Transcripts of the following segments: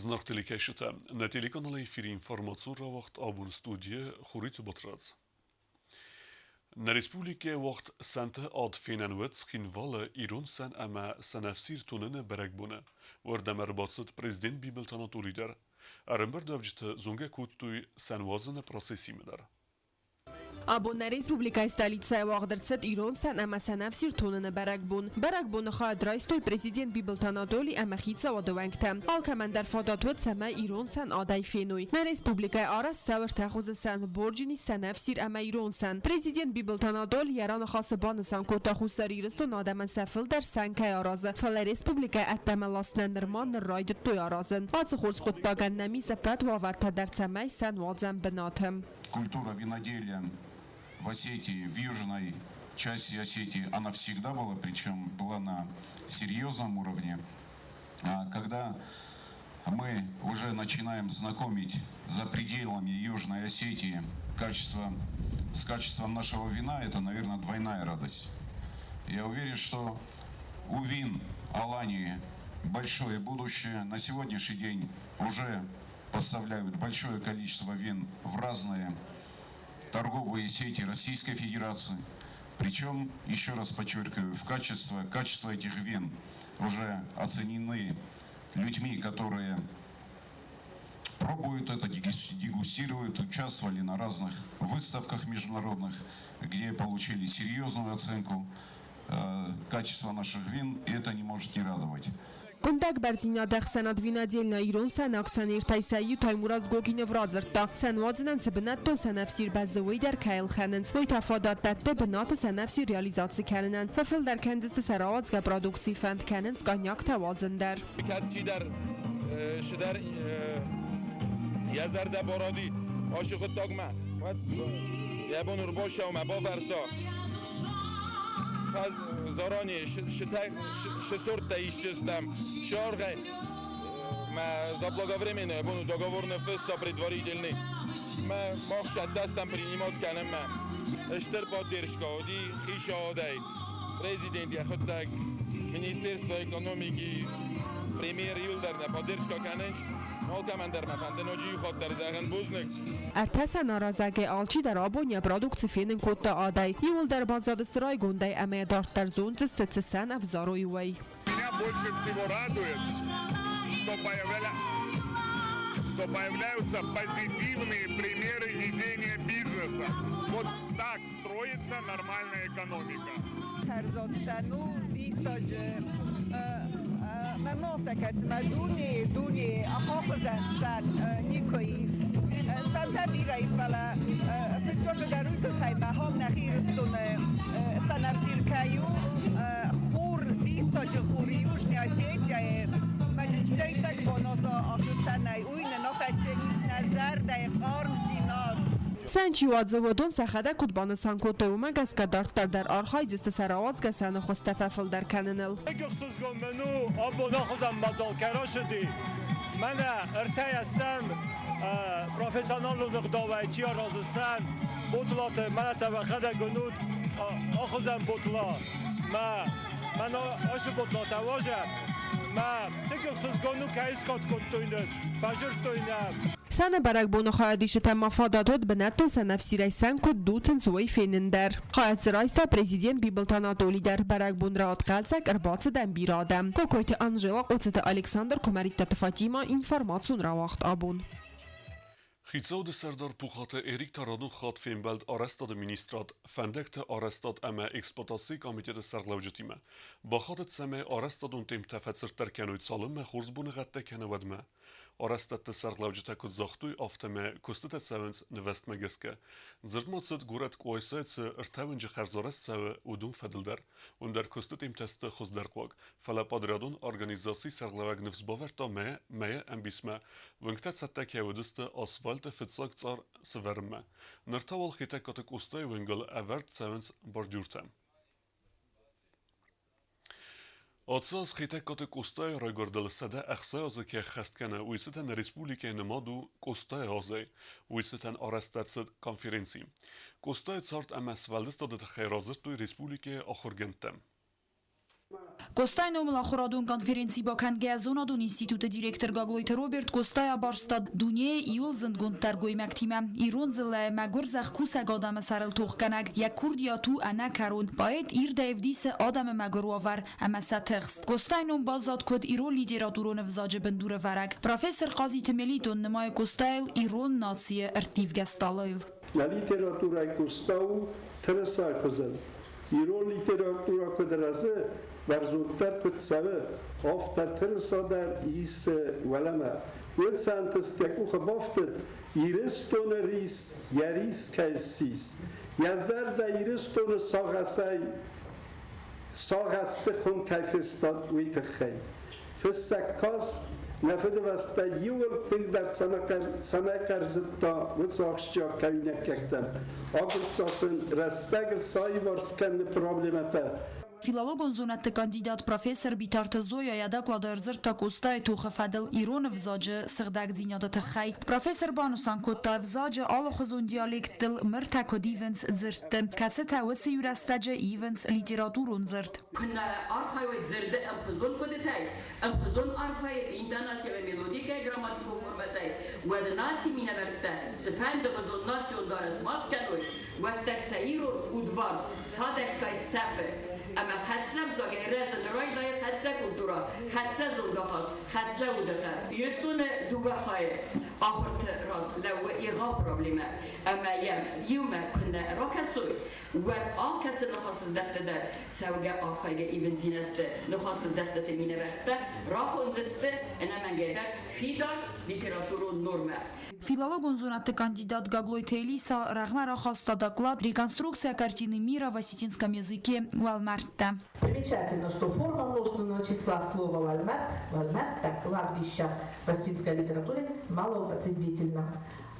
Зынаргъ телекӕсджытӕ, нӕ телеканалы эфиры информацион рауагъд абон студийы Хуриты Батрадз. Нӕ республикӕйы уагъд сӕнты ад фенӕн уыд Цхинвалы ирон сӕн ӕмӕ сӕнӕфсир тоныны бӕрӕгбоны. Уырдӕм ӕрбацыд президент Бибылты Анатолий дӕр. Ӕрӕмбырдуӕвджыты зонгӕ кодтой сӕнуадзыны процессимӕ дӕр. Абон нӕ республикӕйы столицӕйы уагъд ӕрцыд ирон сӕн ӕмӕ сӕнӕфсир тоныны бӕрӕгбон. Бӕрӕгбоны хайад райстой президент Бибылты Анатоли ӕмӕ хицауады уӕнгтӕ. Алкӕмӕн дӕр фадат уыд, цӕмӕй ирон сӕн адӕй феной. Нӕ республикӕйы арӕзт цӕуы ӕртӕ хуызы сӕн: борджын ис сӕнӕфсир ӕмӕ ирон сӕн. Президент Бибылты Анатоли йӕ раныхасы банысан кодта, Хуссар Ирыстоны адӕмӕн сӕ фылдӕр сӕн кӕй аразы, фӕлӕ республикӕйы ӕддӕмӕ ласынӕн нырма ныр райдыдтой аразын. Ацы хорз хъуыддагӕн нӕм ис ӕппӕт уавӕртӕ дӕр, цӕмӕй сӕн уадзӕм бынаты. Культура виноделия в Осетии, в южной части Осетии, она всегда была, причем была на серьезном уровне. Когда мы уже начинаем знакомить за пределами Южной Осетии качество, с качеством нашего вина, это, наверное, двойная радость. Я уверен, что у вин Алании большое будущее. На сегодняшний день уже поставляют большое количество вин в разные торговые сети Российской Федерации. Причем, еще раз подчеркиваю, в качество, качество этих вин уже оценены людьми, которые пробуют это, дегустируют, участвовали на разных выставках международных, где получили серьезную оценку качества наших вин, и это не может не радовать. Къуындӕг бӕрдзинады ӕхсӕнад Винодельня ирон сӕнаг сӕниртӕй сӕ иу Таймураз Гогинов радзырдта, сӕн уадзынӕн цы бынӕттон сӕнӕфсир бӕззы, уый дӕр кӕй ӕлхӕнынц, уый та фадат дӕтты бынаты сӕнӕфсир реализаци кӕнынӕн. Фӕфылдӕр кӕндзысты сӕ рауадзгӕ продукци, фӕнд кӕнынц коньяктӕ уадзын дӕр. Кӕд чидӕр чидӕр йӕ зӕрдӕ баради ацы хъуыддагмӕ, уӕд йӕ бон ӕрбацӕуа бафӕрса. Заранее шесорттӕ исчестӕм, саргъӕй мӕ заблаговременное буду договор ныффысса предварительный. Мӕ мах сӕттӕстӕм принимать кӕнынмӕ. Стыр поддержка уыди хицауадӕй, президент йӕхӕдӕг, Министерство экономики, премьер иуылдӕр нӕ поддержка кӕнынц. Алкӕмӕн дӕр мӕ фӕнды ноджы иу хатт дӕр зӕгъын бузныг. Ӕртӕ сӕнаразӕгӕй алчидӕр абон йӕ продукци фенын кодта адӕй. Иууылдӕр баззадысты райгондӕй ӕмӕ йӕ дарддӕр зондзысты, цы сӕн ӕвзарой, уый. Меня больше всего радует, что, появля... что появляются позитивные примеры ведения бизнеса. Вот так строится нормальная экономика. Хӕрзодсӕн у диссаджы. Мӕ афтӕ кӕсы, мӕ дунейы, дунейы ахуызӕн сӕн никуы ис. Сӕнтӕ бирӕ ис, фӕлӕ фыццаг дӕр уый тыххӕй мӕ хом нӕхи Ирыстоны сӕнӕфсир кӕй у, хур, диссаджы хур Южный Осетияйы. Мӕ чидӕриддӕр бонозо ашы сӕнӕй, уый нын охӕччен ис нӕ зӕрдӕйы хъармдзинад. Сӕн чи уадзы, уыдон сӕхӕдӕг куыд банысан кодтой, уымӕ гӕсгӕ дарддӕр дӕр архайдзысты сӕ рауадзгӕ сӕны хуызтӕ фӕфылдӕр кӕныныл. Ӕхсызгон мын у, абон ахуызӕн мадзал кӕй рацыди. Мӕнӕ ӕртӕйӕ стӕм профессионалон ӕгъдауӕй чи аразы сӕн, ботлаты, мӕнӕ цӕвӕхӕдӕг уынут, ахуызӕн ботла. Мӕ мӕнӕ ацы ботлатӕ уазӕг. Мӕ тынг ӕхсызгон у, кӕй скад кодтой нын, фӕзырдтой нӕм. Сӕны бӕрӕгбоны хайадисджытӕн ма фадат уыд бынӕттон сӕнӕфсирӕй сӕн куыд дуцынц, уый фенын дӕр. Хайад дзы райста президент Бибылты Анатоли дӕр. Бӕрӕгбон рауад хъӕлдзӕг, ӕрбацыд ӕм бирӕ адӕм. Кокойты Анжела, Хъоцыты Александр, Куымӕридтаты Фатимӕ, информацион рауагъд абон. Хицауады сӕрдар Пухаты Эрик та радон хатт фембӕлд арӕзтады министрад, фӕндӕгты арӕзтад ӕмӕ эксплуатацийы комитеты сӕргълӕуджытимӕ. Бахатыд, цӕмӕй арӕзтадон темптӕ фӕцырддӕр кӕной, цалынмӕ хорз боныгъӕдтӕ кӕны, уӕдмӕ. Арӕзтӕдты сӕргълӕуджытӕ куыд загътой, афтӕмӕй куыстытӕ цӕуынц нывӕзтмӕ гӕсгӕ. Дзырд ма цыд горӕт Къуайсайы цы ӕртӕ уынджы хӕрзарӕзт цӕуы, уыдон фӕдыл дӕр. Уым дӕр куыстытимтӕ сты хуыздӕрхъуаг, фӕлӕ подрядон организацийы сӕргълӕууӕг ныфс бавӕрдта мӕйы ӕмбисмӕ, уынгтӕ цӕттӕ кӕй уыдысты асфальты фыццаг цъар сывӕрынмӕ. Ныр та уал Хетӕгкаты Къостайы уынгыл ӕвӕрд цӕуынц бордюртӕ. Ацы аз Хетӕгкаты Къостайы райгуырдыл 160 азы кӕй ӕххӕст кӕны, уый цытӕн нӕ республикӕйы нымад у Къостайы азӕй. Уый цытӕн арӕзт ӕрцыд конференци. Къостайы цард ӕмӕ сфӕлдыстады тыххӕй радзырдтой республикӕйы ахуыргӕндтӕ. Къостайы номыл ахуырадон конференци бакӕнгӕ зонадон институты директор Гаглойты Роберт Къостайы абарста дунейы иуыл зындгонддӕр гоймӕгтимӕ. Ирон дзыллӕйы мӕгуыр зӕхкусӕг адӕмы сӕрыл тохгӕнӕг, йӕ курдиат у ӕнӕкӕрон. Поэт ирдӕй ӕвдисы адӕмы мӕгуыр уавӕр ӕмӕ сӕ тыхст. Къостайы ном баззад куыд ирон литературон ӕвзаджы бындурӕвӕрӕг. Профессор Хъазиты Мелитон нымайы Къостайыл ирон нацийы ӕрттивгӕ стъалыйыл. Нӕ литературӕйы Къоста у тырысайы хуызӕн. Ирон литературӕ куыд рӕзы, бӕрзонддӕр куыд цӕуы, афтӕ тырыса дӕр исы уӕлӕмӕ. Уыд сӕ ӕнтыст йӕ къухы бафтыд, Ирыстоны рис йӕ рис кӕй ссис. Йӕ зӕрдӕ Ирыстоны сагъӕсӕй сагъӕсты хуым кӕй фестад, уый тыххӕй. Фыссӕг каст, нӕ Фыдыбӕстӕ иууыл тынгдӕр цӕмӕй хъӕрзыдта, уыцы ахсджиаг кӕуинӕггӕгтӕм. Агуырдта сын рӕстӕгыл саиварс кӕныны проблемӕтӕ. Филологон зонӕдты кандидат профессор Битарты Зоя йӕ доклады ӕрдзырдта Къостайы тохы фӕдыл ирон ӕвзаджы сыгъдӕгдзинады тыххӕй. Профессор банысан кодта, ӕвзаджы алыхуызон диалекттыл мыртӕ куыд ивынц дзырдты, кӕцытӕ уыцы иу рӕстӕджы ивынц литературон дзырд. Куынӕ архайой дзырды ӕмхуызон хъуыдытӕй, ӕмхуызон арфӕйы интонаци ӕмӕ мелодикӕйы грамматикон формӕтӕй, уӕд нацийы минӕвӕрттӕ цыфӕндыгъуызон национ дарӕс ма скӕной, уӕддӕр сӕ ирон удварн цадӕггай сӕфы. Ӕмӕ хӕццӕ ӕвзагӕй рӕзын райдайы хӕццӕ культурӕ, хӕццӕ зондахаст, хӕццӕ удыхъӕд. Ирыстоны дыууӕ хайы ахуырты раз лӕууы егъау проблемӕ, ӕмӕ йӕм иумӕ куынӕ ракӕсой, уӕд алкӕцы ныхасыздӕхты дӕр цӕугӕ архайгӕ ивындзинӕдты ныхасыздӕхтыты минӕвӕрттӕ рахондзысты ӕнӕмӕнгӕйдӕр фидар литературон нормӕ. Филологон зонӕдты кандидат Гаглойты Элиса рӕгъмӕ рахаста доклад «Реконструкция картины мира в осетинском языке. Уӕлмӕрдтӕ». Примечательно, что форма множественного числа слова «вальмерт», «вальмертта», «кладбища» в осетинской литературе малоупотребительна.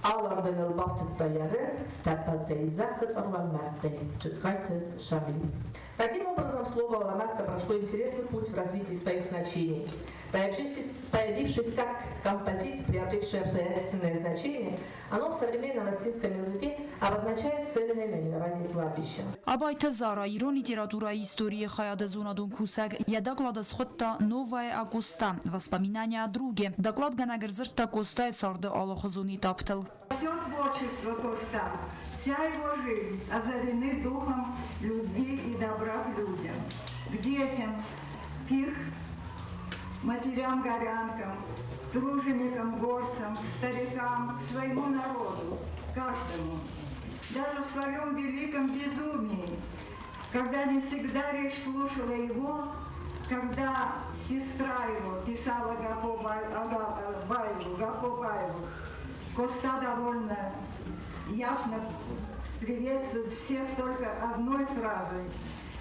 Алардыныл бафтыдта йӕ стӕппӕлтӕй зӕххы цъӕрвӕлмӕрдтӕй Джыккайты Шамил. Таким образом, слово «ламарта» прошло интересный путь в развитии своих значений. Появившись, появившись как композит, приобретший обстоятельственное значение, оно в современном осетинском языке обозначает цельное наименование кладбища. Абайты Зара ирон литературӕйы историйы хайады зонадон кусӕг йӕ доклады схуыдта «Новая Акуста. Воспоминания о друге». Докладгӕнӕг ӕрдзырдта Къостайы царды алыхуызон этаптыл. Все творчество Коста, вся его жизнь озарены духом любви и добра к людям, к детям, к их матерям-горянкам, к труженикам-горцам, к старикам, к своему народу, каждому. Даже в своем великом безумии, когда не всегда речь слушала его, когда сестра его писала Гапо Баеву, Гапо Баеву, Коста довольно ясно приветствует всех только одной фразой.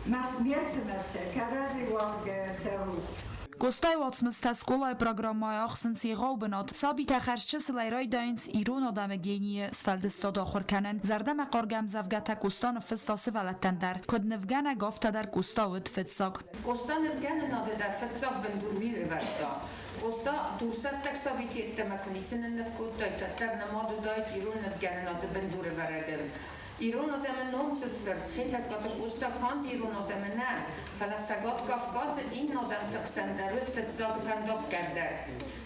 Наш кӕрӕдзи уадзгӕйӕ цӕрут. Къостайы уацмыстӕ скъолайы программӕйы ахсынц егъау бынат. Сабитӕ хӕрзчысылӕй райдайынц ирон адӕмы генийы сфӕлдыстад ахуыр кӕнын. Зӕрдӕмӕхъаргӕ ӕмдзӕвгӕтӕ Къоста ныффыста сывӕллӕттӕн дӕр. Куыд нывгӕнӕг, афтӕ дӕр Къоста уыд фыццаг. Къоста нывгӕнынады дӕр фыццаг бындур уый ӕрывӕрдта. Къоста дурсӕттӕг сабиты йеддӕмӕ куы ницы нынныв кодтаид, уӕддӕр нымад уыдаид ирон нывгӕнынады бындурӕвӕрӕгыл. Ирон адӕмы номдзыд фырт Хетӕгкаты Къоста канд ирон адӕмы нӕ, фӕлӕ Цӕгат Кавказы иннӕ адӕмты хсӕн дӕр уыд фыццаг фӕндаггӕрдӕг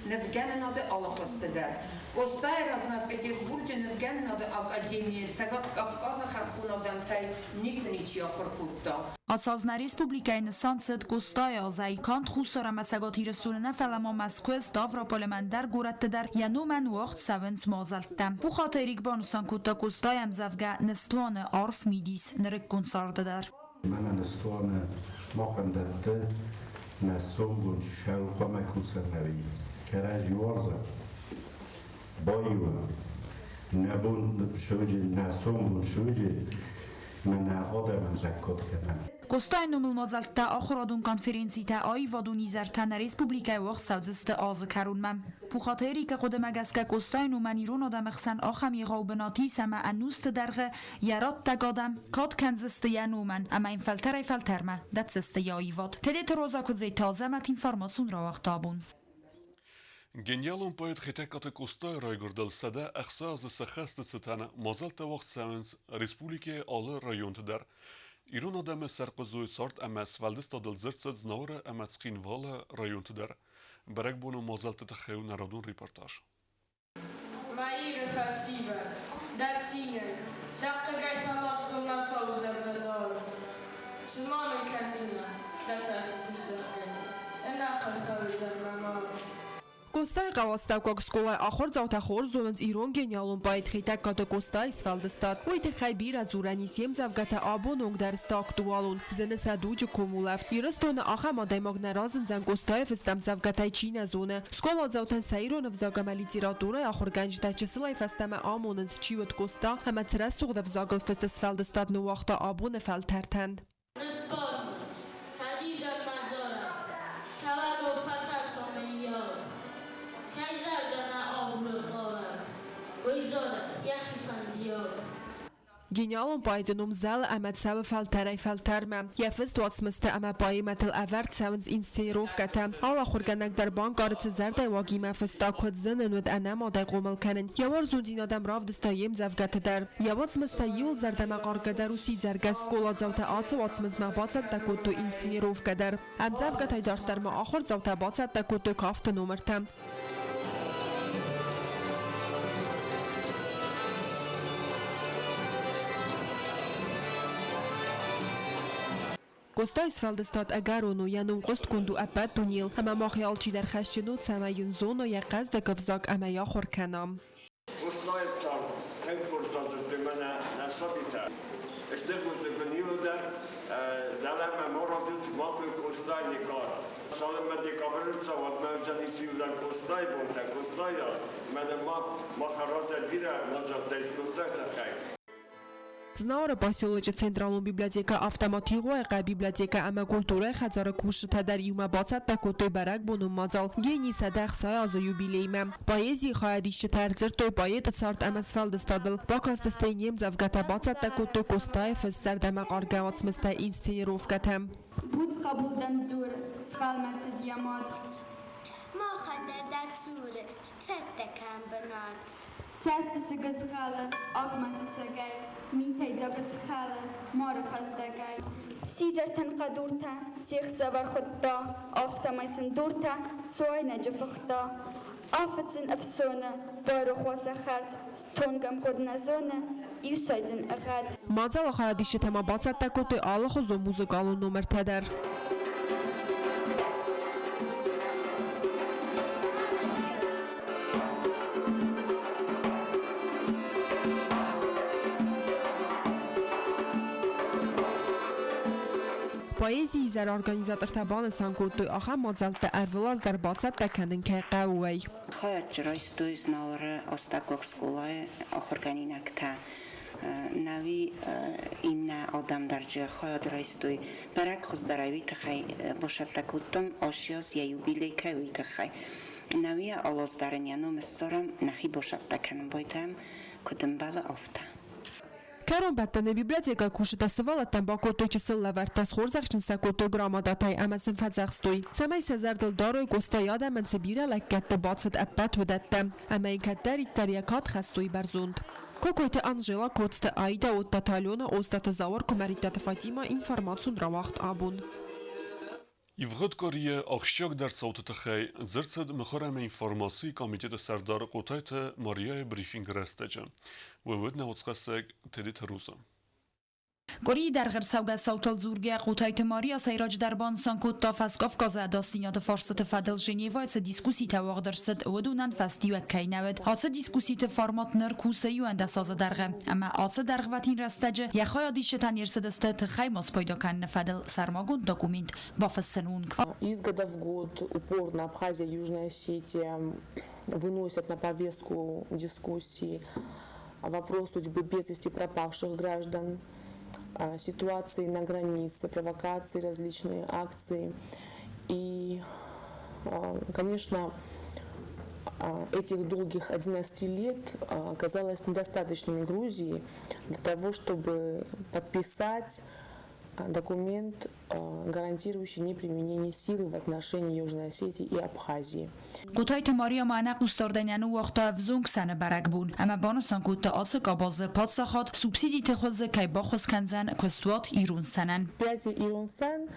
нывгӕнынады алы хуызты дӕр. Къостайы размӕ Петербурджы нывгӕнынады академийы Цӕгат Кавказы хӕххон адӕмтӕй никуы ничи ахуыр кодта. Ацы аз нӕ республикӕйы нысан цыд Къостайы азӕй. Канд Хуссар ӕмӕ Цӕгат Ирыстоны нӕ, фӕлӕ ма Мӕскуы, Ставрополь ӕмӕ ӕндӕр горӕтты дӕр йӕ номӕн уагъд цӕуынц мадзӕлттӕ. Пухаты Эрик банысан кодта Къостайы ӕмдзӕвгӕ Ныстуаны арф мидис нырыккон царды дӕр. Мӕнӕ ныстуаны махӕн дӕтты нӕ сомбон сӕу хъуамӕ кусӕм ӕви кӕрӕдзи уарзӕм, баиуӕм, нӕ бон суджы, нӕ сомбон суджы мӕнӕ адӕмӕн лӕггад кӕнӕм. Къостайы номыл мадзӕлттӕ, ахуырадон конференцитӕ, аивадон изӕртӕ нӕ республикӕйы уагъд цӕудзысты азы кӕронмӕ. Пухаты Эрикы хъуыдымӕ гӕсгӕ Къостайы номӕн ирон адӕмы хсӕн ахӕм егъау бынат ис ӕмӕ ӕнусты дӕргъы йӕ раттӕг адӕм кад кӕндзысты йӕ номӕн ӕмӕ йын фӕлтӕрӕй-фӕлтӕрмӕ дӕтдзысты йӕ аивад. Тедеты Роза Куыдзеты Азӕмӕт информацион рауагъта абон. Гениалон поэт Хетӕгкаты Къостайы райгуырдыл 106 азы сӕххӕсты цытӕн мадзӕлттӕ уагъд цӕуынц республикӕйы алы районты дӕр. Ирон адӕмы сӕрхъызойы цард ӕмӕ сфӕлдыстадыл дзырд цыд Знауыры ӕмӕ Цхинвалы районты дӕр. Бӕрӕгбоны мадзӕлтты тыххӕй у нӕ радон репортаж. Мӕ Иры фӕсивӕд, дӕ цинӕй, дӕ хъыгӕй фӕластон мӕ сау зӕрдӕ дард. Цы ма мын кӕндзынӕ дӕ цӕстыты сыгъдӕй, ӕнӕхай фӕуыдзӕн мӕ мард. Къостайыхъӕуы астӕуккаг скъолайы ахуырдзаутӕ хорз зонынц ирон гениалон поэт Хетӕгкаты Къостайы сфӕлдыстад. Уый тыххӕй бирӕ дзурӕн ис йе мдзӕвгӕтӕ абоны онг дӕр сты актуалон. Зыны сӕ дуджы комулӕфт. Ирыстоны ахӕм адӕймаг нӕ разындзӕн Къостайы фыст ӕмдзӕвгӕтӕй чи нӕ зоны. Скъоладзаутӕн сӕ ирон ӕвзаг ӕмӕ литературӕйы ахуыргӕнджытӕ чысылӕй фӕстӕмӕ амонынц, чи уыд Къоста ӕмӕ цы рӕсугъд ӕвзагыл фыст сфӕлдыстад ныууагъта абоны фӕлтӕртӕн. Ныббар мын, фӕдидӕн мӕ зарӕг, Кӕуӕгыл фӕкӕсон мыййаг. Кӕй зӕрдӕ нӕ агуры хъарӕг, Уый зарӕд йӕхи фӕндиаг. Гениалон поэты ном зӕлы ӕмӕ цӕуы фӕлтӕрӕй-фӕлтӕрмӕ. Йӕ фыст уацмыстӕ ӕмӕ поэмӕтыл ӕвӕрд цӕуынц инсценировкӕтӕ. Алы ахуыргӕнӕг дӕр банкъары, цы зӕрдӕйы уагимӕ фыста, куыд зын ын уыд ӕнӕмадӕй хъомыл кӕнын. Йӕ уарзондзинад ӕм равдыста йе мдзӕвгӕты дӕр. Йӕ уацмыстӕ иуыл зӕрдӕмӕхъаргӕ дӕр у сидзӕргӕс. Скъоладзаутӕ ацы уацмысмӕ бацӕттӕ кодтой инсценировкӕ дӕр. Ӕмдзӕвгӕтӕй дарддӕр ма ахуырдзаутӕ бацӕттӕ кодтой кафты номыртӕ. Къостайы сфӕлдыстад ӕгӕрон у, йӕ ном хъуыстгонд у ӕппӕт дунейыл, ӕмӕ махӕй алчидӕр хӕсджын у, цӕмӕй йын зона йӕ хъӕздыг ӕвзаг ӕмӕ йӕ ахуыр кӕна. Къостайы цард тынг хорз радзырдтой мӕнӕ нӕ сабитӕ. Стыр бузныг уын иуылдӕр. Дӕлӕмӕ ма радзырд Макуы Къостайы Никъа. Цалынмӕ декабры рцӕуа, уӕдмӕ уыдзӕнис иуылдӕр Къостайы бонтӕ, Къостайы аз. Мӕнӕ ма мах аразӕм бирӕ мадзӕлттӕ ис Къостайы тыххӕй. Знауыры поселочы централон библиотекӕ Автоматигъойы хъӕ библиотекӕ ӕмӕ культурӕйы хӕдзары кусджытӕ дӕр иумӕ бацӕттӕ кодтой бӕрӕгбонон мадзал Гений 160 азы юбилеймӕ. Поэзийы хайадисджытӕ ӕрдзырдтой поэты цард ӕмӕ сфӕлдыстадыл, бакастысты йын йе мдзӕвгӕтӕ, бацӕттӕ кодтой Къостайы фыст ӕмӕ хъаргӕ уацмыстӕ инсценировкӕтӕ. Буц хъӕбул дӕм дзуры, сфӕлмӕцыд йӕ мад. Махӕн дӕр дӕ цуры сцӕттӕ кӕн бынат. Цӕстысыг ызгъӕлы агмӕ сусӕгӕй, Митӕйдзаг ысхӕлы мӕры фӕздӕгӕй. Сидзӕртӕн хъӕдуртӕ се хсӕвӕр хуыдта, Афтӕмӕй сын дуртӕ цуайнаджы фыхта. Афыцын ӕфсоны, байрох уа сӕ хӕрд, Стонг ӕмгъуыд нӕ зоны, иу сайд ын ӕгад. Мадзалы хайадисджытӕ ма бацӕттӕ кодтой алыхуызон музыкалон номыртӕ дӕр. Поэзийы изӕр организатортӕ банысан кодтой, ахӕм мадзӕлттӕ ӕрвылаз дӕр бацӕттӕ кӕнын кӕй хъӕуы, уый. Хайад райстой Знауыры астӕуккаг скъолайы ахуыргӕнинӕгтӕ. Науи иннӕ адӕм дӕр хайад райстой. Бӕрӕг хуыздӕр уый тыххӕй босӕттӕ кодтам, асиаз йӕ юбилей кӕй уый тыххӕй. Науи алаз дӕр ын йӕ ном ссарӕм, нӕхи босӕттӕ кӕнын байдайӕм, куыд ӕмбӕлы, афтӕ. Кӕронбӕттӕны библиотекӕйы кусджытӕ сывӕллӕттӕн бакодтой чысыл лӕвӕрттӕ, схорзӕхджын сӕ кодтой грамотатӕй ӕмӕ сын фӕдзӕхстой, цӕмӕй сӕ зӕрдыл дарой, Къостайы адӕмӕн цы бирӕ лӕггӕдты бацыд, ӕппӕт уыдӕттӕ, ӕмӕ йын кӕддӕриддӕр йӕ кад хӕссой бӕрзонд. Кокойты Анжела, Коцты Аидӕ, Оттаты Алена, Остъаты Зауыр, Куымӕридтаты Фатимӕ, информацион рауагъд абон. Ивгъуыд къуырийы ахсджиагдӕр цауты тыххӕй дзырд цыд мыхуыр ӕмӕ информацийы комитеты сӕрдар Хъотайты Марияйы брифингы рӕстӕджы. Уый уыд нӕ уацхӕссӕг Тедеты Роза. Къуырийы дӕргъы ӕрцӕугӕ цаутыл дзургӕйӕ Хъотайты Мария сӕйраджыдӕр банысан кодта Фӕскавказы ӕдасдзинады фарстыты фӕдыл Женевӕйы цы дискусситӕ уагъд ӕрцыд, уыдонӕн фӕстиуӕг кӕй нӕ уыд. Ацы дискусситы формат ныр кусы 11 азы дӕргъы ӕмӕ ацы дӕргъвӕтин рӕстӕджы йӕ хайадисджытӕ не рцыдысты тыххӕй ма спайда кӕныны фӕдыл сӕрмагонд документ бафыссын онг. Из года в год упорно Абхазия, Южная Осетия выносят на повестку дискуссии вопрос судьбы без вести пропавших граждан, ситуации на границе, провокации, различные акции. И, конечно, этих долгих 11 лет оказалось недостаточными Грузии для того, чтобы подписать документ, гарантирующий неприменение силы в отношении Южной Осетии и Абхазии. Хъотайты Мария ма ӕнӕхъусдардӕй нӕ ныууагъта ӕвзонг сӕны бӕрӕгбон ӕмӕ банысан кодта, ацы къабазы паддзахад субсидиты хуызы кӕй баххуыс кӕндзӕн куыстуат ирон сӕнӕн. Пяти ирон сӕн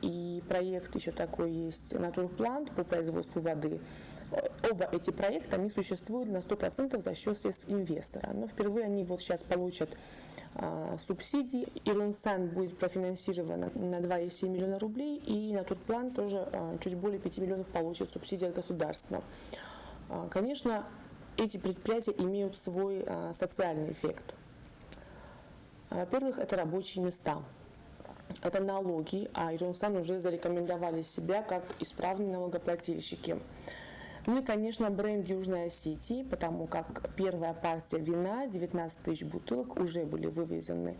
и проект еще такой есть «Натурплант» по производству воды. Оба эти проекта, они существуют на 100% за счет средств инвестора. Но впервые они вот сейчас получат субсидии. Ирунсан будет профинансирована на 2,7 миллиона рублей, и Натурплан тоже чуть более 5 миллионов получит субсидии от государства. Конечно, эти предприятия имеют свой социальный эффект. Во-первых, это рабочие места. Это налоги, а Ирунсан уже зарекомендовали себя как исправные налогоплательщики. Ну и, конечно, бренд Южной Осетии, потому как первая партия вина, 19 тысяч бутылок, уже были вывезены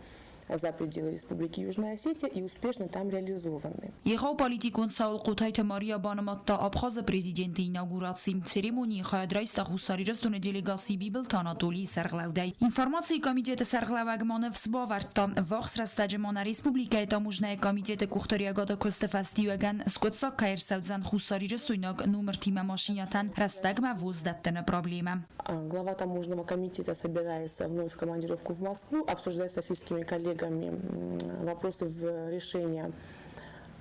за пределы Республики Южная Осетия и успешно там реализованы. Егъау политикон цауыл Хъотайты Мария банымадта Абхазы президенты инаугураци. Церемонийы хайад райста Хуссар Ирыстоны делегаци Бибылты Анатолийы сӕргълӕудӕй. Информацийы комитеты сӕргълӕууӕг ма ныфс бавӕрдта, ӕввахс рӕстӕджы ма нӕ республикӕйы таможнӕйы комитеты къухдариуӕгады куысты фӕстиуӕгӕн скъуыддзаг кӕй ӕрцӕудзӕн хуссарирыстойнаг номыртимӕ машинӕтӕн рӕстӕгмӕ ввоз дӕттыны проблемӕ. Глава таможенного комитета собирается вновь в командировку в Москву, обсуждать с российскими коллегами вопросы в решения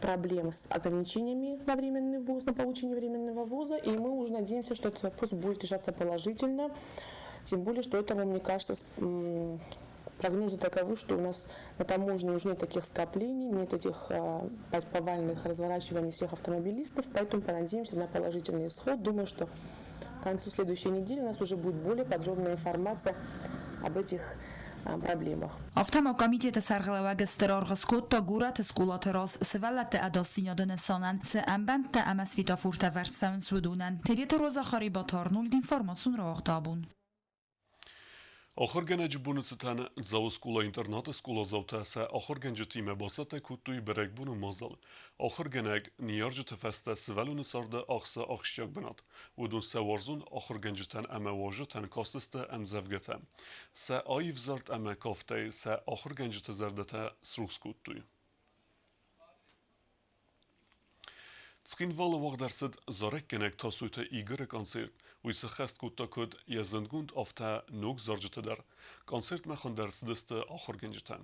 проблем с ограничениями на временный ввоз, на получение временного ввоза, и мы уже надеемся, что этот вопрос будет решаться положительно, тем более, что этому, мне кажется, прогнозы таковы, что у нас на таможне уже нет таких скоплений, нет этих повальных разворачиваний всех автомобилистов, поэтому понадеемся на положительный исход. Думаю, что к концу следующей недели у нас уже будет более подробная информация об этих проблемах. Афтӕ ма комитеты сӕргълӕууӕг стыр аргъ скодта горӕты скъолаты раз сывӕллӕтты ӕдасдзинады нысанӕн цы ӕмбӕндтӕ ӕмӕ светофортӕ вӕрд цӕуынц, уыдонӕн. Тедеты Роза Харибаты Арнольд информацион рауагъд абон. Ахуыргӕнӕджы боны цытӕн Дзауы скъола-интернаты скъоладзаутӕ сӕ ахуыргӕнджытимӕ бацӕттӕ кодтой бӕрӕгбоны мадзал. Ахуыргӕнӕг ныййарджыты фӕстӕ сывӕллоны царды ахсы ахсджиаг бынат. Уыдон сӕ уарзон ахуыргӕнджытӕн ӕмӕ уазджытӕн кастысты ӕмдзӕвгӕтӕ. Сӕ аив зард ӕмӕ кафтӕй сӕ ахуыргӕнджыты зӕрдӕтӕ срухс кодтой. Цхинвалы уагъд ӕрцыд зарӕггӕнӕг Тасойты Игоры концерт. Уый сӕххӕст кодта куыд йӕ зындгонд, афтӕ ног зарджыты дӕр. Концертмӕ хуынд ӕрцыдысты ахуыргӕнджытӕ.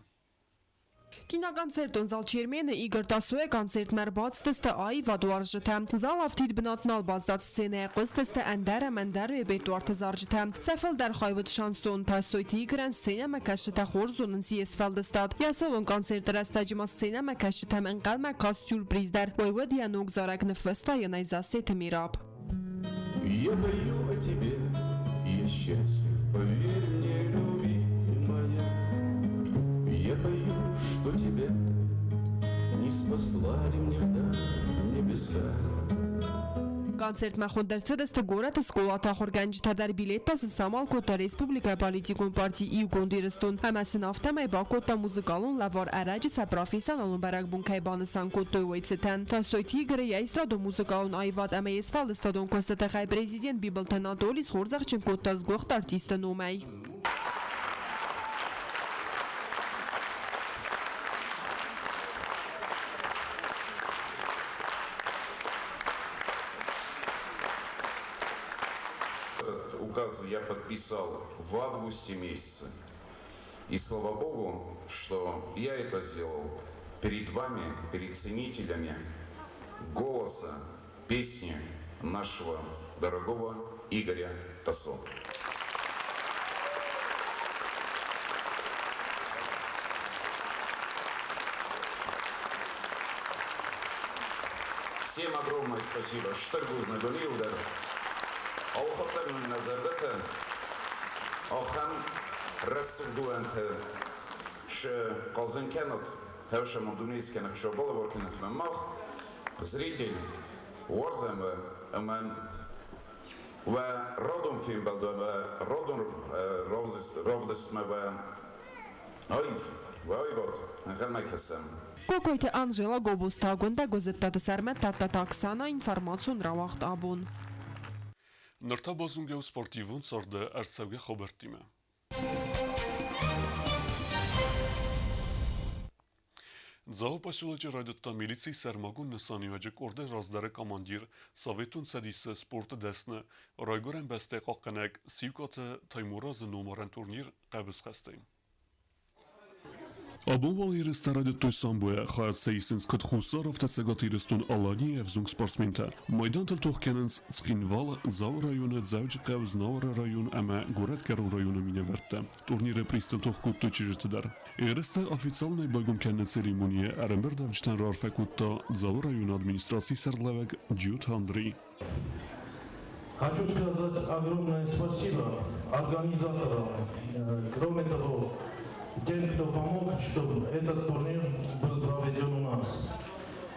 Киноконцертон зал Чермен-ы Игорь Тасойы концертмӕ ӕрбацыдысты аивадуарзджытӕ. Зал афтид бынат нал баззад сценӕйы, хъуыстысты ӕндӕр ӕмӕ ӕндӕр репертуарты зарджытӕ. Сӕ фылдӕр хай уыд шансон. Тасойты Игорӕн сценӕмӕкӕсджытӕ хорз зонынц йе сфӕлдыстад. Йӕ солон концерты рӕстӕджы ма сценӕмӕкӕсджытӕм ӕнхъӕлмӕ каст сюрприз дӕр. Уый уыд йӕ ног зарӕг ныффыста Янайзасеты Мираб. Я пою о тебе, я счастлив, поверь мне, любимая. Я пою, что тебя не спаслали мне в дар небеса. Концертмӕ хуынд ӕрцыдысты горӕты скъолаты ахуыргӕнджытӕ дӕр билеттӕ сын самал кодта республикӕйы политикон парти Иугонд Ирыстон ӕмӕ сын афтӕмӕй бакодта музыкалон лӕвар ӕрӕджы сӕ профессионалон бӕрӕгбон кӕй банысан кодтой, уый цытӕн. Тасойты Игоры йӕ эстрадон музыкалон аивад ӕмӕ йе сфӕлдыстадон куысты тыххӕй президент Бибылты Анатоли схорзӕхджын кодта сгуыхт артисты номӕй. Этот указ я подписал в августе месяце. И слава Богу, что я это сделал перед вами, перед ценителями голоса, песни нашего дорогого Игоря Тасо. Всем огромное спасибо. Стыр бузныг уын иуылдӕр. Ӕлхӕдтам уын нӕ зӕрдӕтӕ. Ахӕм рӕсугъд уӕнтӕ шы хъазын кӕнут, хӕвсӕмон дунейы скӕнӕг шо балӕвар кӕнӕт мӕ мах, зритель, уарзӕм уӕ ӕмӕ уӕ радон фембӕлд уӕ радон равдыстмӕ уӕ аив, уӕ аивад ӕнхъӕлмӕ кӕсӕм. Кокойты Анжела Гобозты Агуындӕ Гуызыдтаты Сӕрмӕт Тадтаты Оксана информацион рауагъд абон. Ныр та базонгӕ у спортивон царды ӕрцӕугӕ хабӕрттимӕ. Дзауы поселочы райдыдта милицийы сӕрмагонд нысаниуӕджы къорды раздӕры командир, Советон Цӕдисы спорты дӕсны, Райгуырӕн бӕстӕйы хъахъхъӕнӕг Сиукъаты Таймуразы номарӕн турнир хъӕбысхӕстӕй. Абон уал ерыстӕ райдыдтой самбойӕ, хайад сӕ исынц куыд Хуссар, афтӕ Цӕгат Ирыстон-Аланийы ӕвзонг спортсментӕ. Майдантыл тох кӕнынц Цхинвал, Дзауы районы, Дзӕуджыхъӕу, Знауыры район ӕмӕ Горӕтгӕрон районы минӕвӕрттӕ. Турниры призтыл тох кодтой чызджыты дӕр. Ерыстӕ официалонӕй байгом кӕныны церемонийы ӕрӕмбырдуӕвджытӕн раарфӕ кодта Дзауы районы администрацийы сӕргълӕууӕг Джиоты Андрей. Хочу сказать огромное спасибо организаторам, кроме того, тем, кто помог, чтобы этот турнир был проведен у нас.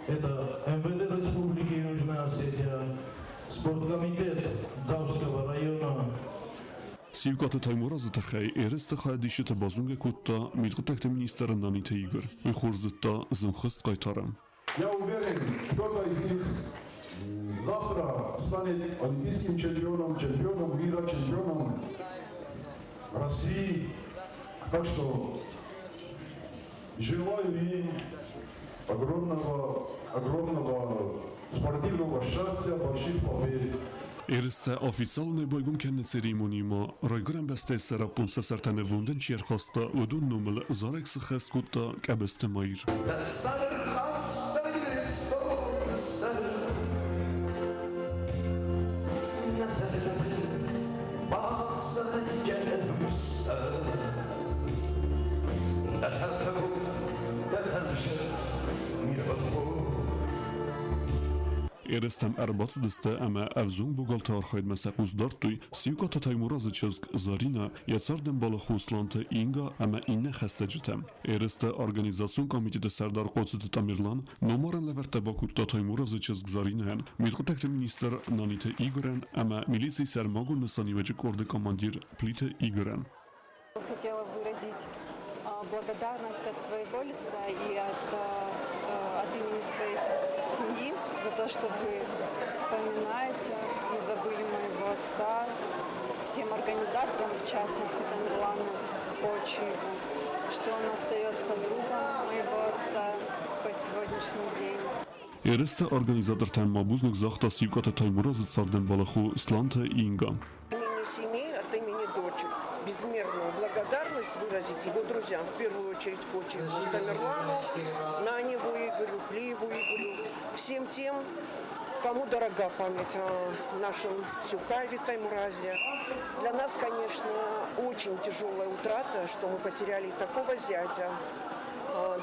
Это МВД Республики Южная Осетия, спорткомитет Дзауского района. Сиукъаты Таймуразы тыххӕй ерысты хайадисджыты базонгӕ кодта мидхъуыддӕгты министр Наниты Игорь. Уый хорз зыдта зынгхуыст хъайтары. Я уверен, кто-то из них завтра станет олимпийским чемпионом, чемпионом мира, чемпионом России. Так что желаю им огромного, огромного спортивного счастья, больших побед. Ерыстӕ официалонӕй байгом кӕныны церемонийы ма Райгуырӕн бӕстӕйы сӕраппонд сӕ сӕртӕ нывондӕн чи ӕрхаста, уыдон номыл зарӕг сыххӕст кодта Къӕбысты Маир. Ерыстӕм ӕрбацыдысты ӕмӕ ӕвзонг богалты архайдмӕ сӕ хъус дардтой Сиукъаты Таймуразы чызг Заринӕ, йӕ цардӕмбалы Хосланты Инга ӕмӕ иннӕ хӕстӕджытӕ. Ерысты организацион комитеты сӕрдар Хъоцыты Тамерлан номарӕн лӕвӕрттӕ бакодта Таймуразы чызг Заринӕйӕн, мидхъуыддӕгты министр Наниты Игорӕн ӕмӕ милицийы сӕрмагонд нысаниуӕджы къорды командир Плиты Игорӕн. Хотела выразить благодарность от своего лица и от имени своей семьи за то, что вы вспоминаете, не забыли моего отца, всем организаторам, в частности Тамерлану Кочиеву, что он остается другом моего отца по сегодняшний день. Ерысты организатортӕн ма бузныг загъта Сиукъаты Таймуразы цардӕмбалы хо Сланты Инга. Имени семьи, от имени дочек безмерную благодарность выразить его друзьям, в первую очередь Кочиеву Тамерлану, Наневу Игорю, Плиеву Игорю, всем тем, кому дорога память о нашем Сюкаеве Таймуразе. Для нас, конечно, очень тяжелая утрата, что мы потеряли такого зятя.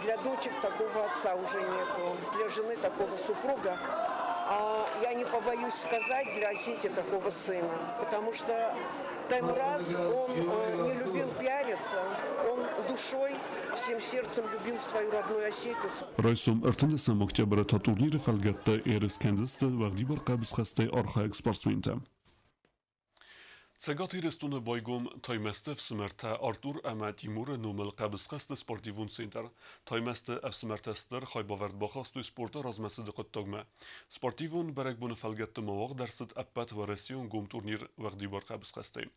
Для дочек такого отца уже нету, для жены такого супруга. А я не побоюсь сказать, для Осетии такого сына, потому что Таймураз, он не любил пиариться, он душой, всем сердцем любил свою родную Осетию. Райсом 13 октябры та турниры фӕлгӕтты ерыс кӕндзысты уӕгъдибар хъӕбысхӕстӕй архайӕг спортсментӕ. Цӕгат Ирыстоны байгом Таймӕзты ӕфсымӕртӕ Артур ӕмӕ Тимуры номыл хъӕбысхӕсты спортивон центр. Таймӕзты ӕфсымӕртӕ стыр хайбавӕрд бахастой спорты размӕцыды хъуыддагмӕ. Спортивон бӕрӕгбоны фӕлгӕтты ма уагъд ӕрцыд ӕппӕтуӕрӕсеон гом турнир уӕгъдибар хъӕбысхӕстӕй.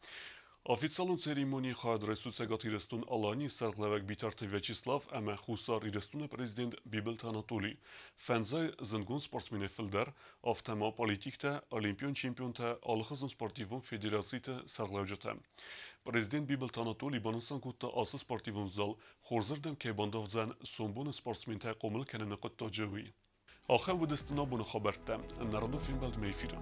Официалон церемонийы хайад райстой Цӕгат Ирыстон-Аланийы сӕргълӕууӕг Битарты Вячеслав ӕмӕ Хуссар Ирыстоны президент Бибылты Анатолий. Фӕндзай зындгонд спортсменӕй фылдӕр, афтӕ ма политиктӕ, олимпион чемпионтӕ, алыхуызон спортивон федерациты сӕргълӕуджытӕ. Президент Бибылты Анатолий банысан кодта, ацы спортивон зал хорзырдӕм кӕй бандавдзӕн сомбоны спортсментӕ хъомыл кӕныны хъуыддаджы, уый. Ахӕм уыдысты нӕ абоны хабӕрттӕ. Народон фембӕлдмӕ эфиры.